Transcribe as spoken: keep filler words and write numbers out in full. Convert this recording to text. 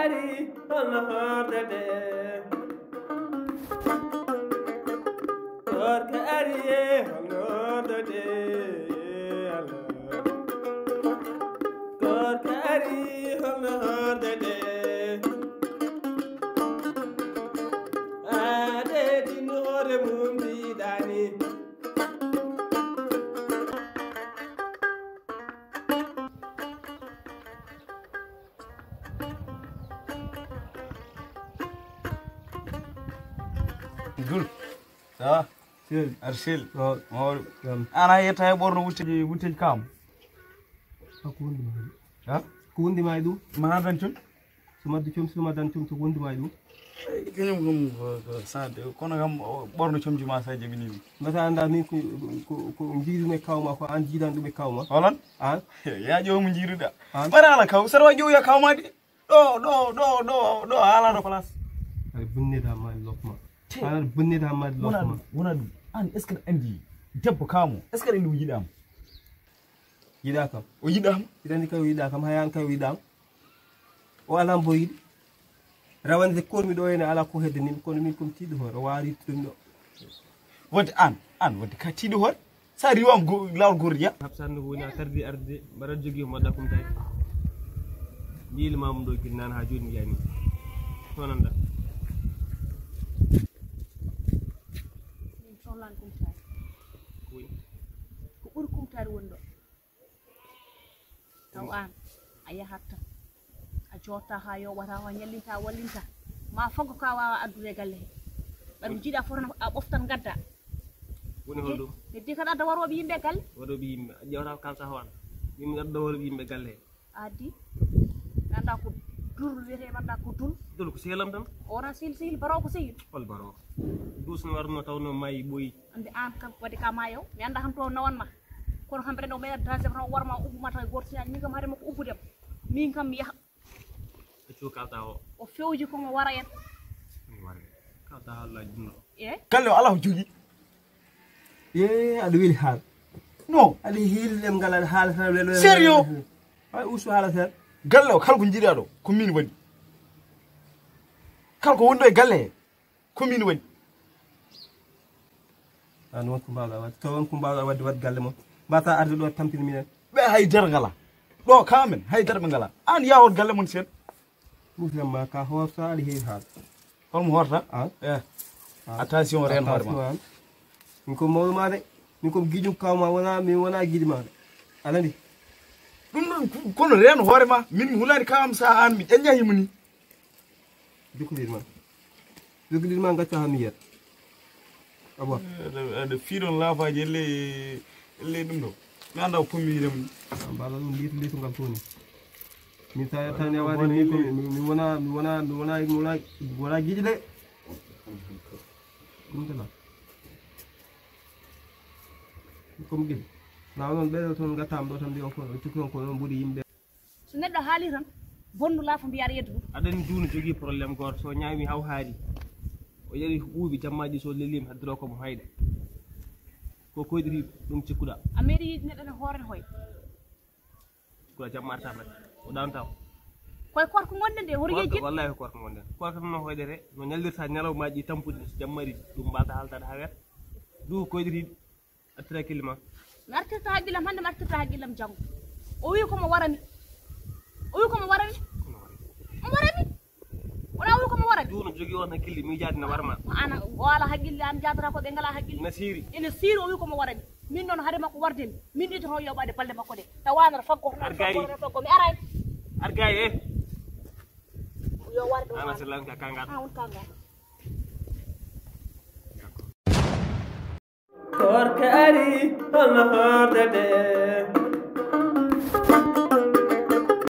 Ari, holno hordete? Gorko ari, e holno hordete? Allah. Gorko ari, holno hordete? Ade tinno hoore mum diidani. Gul. Ça va? Sel. Arsel. Waaw. Mawɗo. Jam. Ana yetta he ɓorno wutteji, wutteji kam? Ko wondi ma e ɗum? Ha? Ko wondi ma e ɗum? Mana dan cum? So maddu cum, so maddan cum, so wondi ma e ɗum? Kañum kam ko, ko sante. Kono kam o ɓorno comji ma sa jabinimi. Mbata anda min ko, ko, ko jiiɗumi e kawma, ko an jiiɗan ɗum e kawma. Holan? An? Ya ƴeew mo jiiɗuɗa. An? Mbaɗa ala kaw, saɗa wa ƴeew ya kawma de. Ɗo, ɗo, ɗo, ɗo, ɗo, a alaa ɗo place. Aɗa bonnida ma e lofma. Te. Aɗa bonnida ma e lofma. Wona ɗum, wona ɗum. An, est-ce que aɗa anndi debbo kaamo? Est-ce que aɗa anndi o yiɗaama? Yiɗaa kam. O yiɗaama? Hiɗa anndi kay o yiɗaa kam, hay an kay o yiɗaama. O alaa mbo yiɗi. Rawande kormi ɗo ene alaa ko hedde nim, kono min komi tiiɗo hoore, o waawi ittude ɗum ɗo. Wadde an, an wadde ka tiiɗo hoore? Sa riiwaama go-, laawol gootol ya. Hapsat no ko woni a tardi arde, mbaɗa jogii ko mbaɗa kumtaade. Mbiili ma mum ɗo gila naan haa jooni mi yaani. Ko nanɗa? Min sohlan kumtaade. Ko woni? Ko ɓuri kumtaade woni ɗo. Taw aan, a yahat tan. A jooɗta haa yooɓata, a ñallinta, a wallinta. Ma faggo ka waawa addude e galle he. Ɓayde ko jiiɗa fof tan a ɓoftan ngadda. Woni hol ɗum? Heddi kadi adda warooɓe yimɓe e galle. Warooɓe yimɓe, a ƴeewata ko kalta hoore. Min mi adda warooɓe yimɓe e galle he. A addi? Mi annda ko dul wiyetee, mi annda ko dul. Dul ko sehil am tan. O wona sehil, sehil baro ko sehil. Hol baro? Duusno warno tawno maayi ɓooyi. Ande aan kam wadde ka maayo. Mi annda kam to nawan ma. Kono kam mbeɗen o meeɗa deuxième tan o warma ubbu ma taw e gooto siñaaji. Min kam haade makko ubbude ma. Min kam mi yaha. Accu kalta o. O fewji ko mo wara en. Mo wara en. Kalta haalaaji ɗum ɗo. E? Galle o alaa ko jogii. E, aɗa weli haal. Non. Aɗa hiili ɗemngal aɗa haala tan. Sérieux? Ay, ustu haala tan. Galle o kala ko njiɗaa ɗo, ko min waɗi. Kala ko woni ɗo e galle he, ko min waɗi. An won ko mbaawɗa waɗde. To won ko mbaawɗa waɗde, waɗ galle mon. Mbaataa arde ɗo tampina minen. Ɓe hay dara ngalaa. Ɗo ka amen, hay dara ɓe ngalaa. An yahot galle mon sen. Musidɗam ma ka horta aɗa heewi haala. Holmo horta? An? Eh. An. Attention, reen hoore ma. Attention an. Min ko mawɗo ma de. Min ko giƴum kaw ma wona, min wona giɗi ma de. A nani? Ɗum ɗon ko-, kono reen hoore ma. Min mi hulaani kawam sa an mi ƴañña himo ni. Jokkondir ma. Jokkondir ma, ngacca haa mi yiyat. Awa. Aɗa, aɗa fiiɗon laafaaji, elle, elle ɗum ɗo. Mi annda ko pommi wiide mum. Ah, mbaɗa ɗum liitu, liitu ngal fof ni. Min sa yettani awaade, min ko, mi, mi wona, mi wona, mi wona, mi wona, mi wona giɗi de. Ɗum tala. Comme giɗi. Na onon ɓeɗo toon ngattaam ɗo tan mbiyon ko, tikki on ko onon mbuɗi yimɓe. So neɗɗo haali tan, bonnu laafo mbiya aɗa yedda ɗum. Aɗa anndi Duuno jogii problème gooto, so ñaami haw haari, o yari ko ɓuuɓi, jamma ɗi so leliima, haddoro ko mo hayde. Ko koyɗiri ɗum cikkuɗa. A meeɗi yiide neɗɗo ne hoore hoy. Cikkuɗa jamma arta mbaɗi. O ɗawnta o. Koye korko ngonɗen de, hoto yeejjit. Wallahi ko korko ngonɗen. Korko tan no hoydete, no ñallirta ñalawmaaji tampuɗi, so jamma ari, ɗum mbata haaltaade haa weer. Duuno koyɗiri Artira hakkille ma. Mi artirta hakkillam hannde, mi artirta hakkillam janngo. O wi ko mo warani. O wi ko mo warani. Mo warani. Wona o wi ko mo warani. Duuno jogii on hakkille, miijaade na warma. Ko an o ala hakkille, an jaadata ko ɓe ngala hakkille. Na siiri. Ene siiri, o wi ko mo warani. Min noon hade makko warde mi. Min itoto yoɓaade balɗe makko ɗe. Tawa na faggo. Argayi. Faggo mi aray. Argayi e. Yo warde. Ana se lanka kangal. Ah, on kangal. Gorko ari, holno hordete?